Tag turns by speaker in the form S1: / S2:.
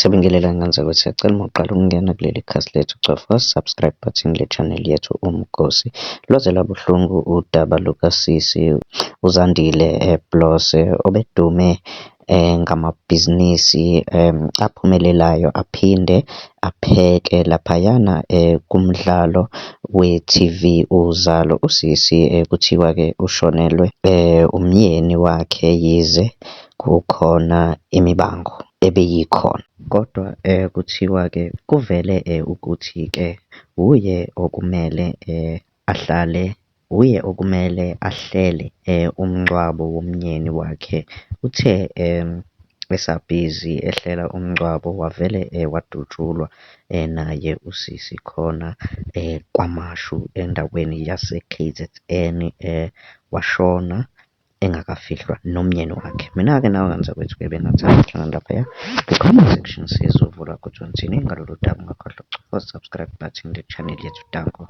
S1: Siyabingelela ngane zakwethu, siyacela uma uqala ukungena kuleli khasi lethu, cofa subscribe button le channel yethu Umgosi. Lwaze lwabuhlungu udaba lukasisi uZandile Blose obedume ngamabhizinisi aphumelelayo, aphinde apheke laphayana kumdlalo we-TV Uzalo. Usisi kuthiwa-ke ushonelwe umyeni wakhe yize kukhona imibango ebeyikhona kodwa kuthiwa-ke kuvele ukuthi-ke wuye okumele ahlale, wuye okumele ahlele umngcwabo womnyeni wakhe. Uthe esabhizi ehlela umngcwabo wavele wadutshulwa naye usisi khona KwaMashu endaweni yase-KZN washona engakafihlwa nomyeni wakhe. Mina-ke nawe ngane zakwethu-ke bengingathanda sihlangane laphaya kwi-comment section sizovula ukuthi uthini ngalolu daba. Ungakhohlwa ukucofa subscribe button le channel yethu. Danko.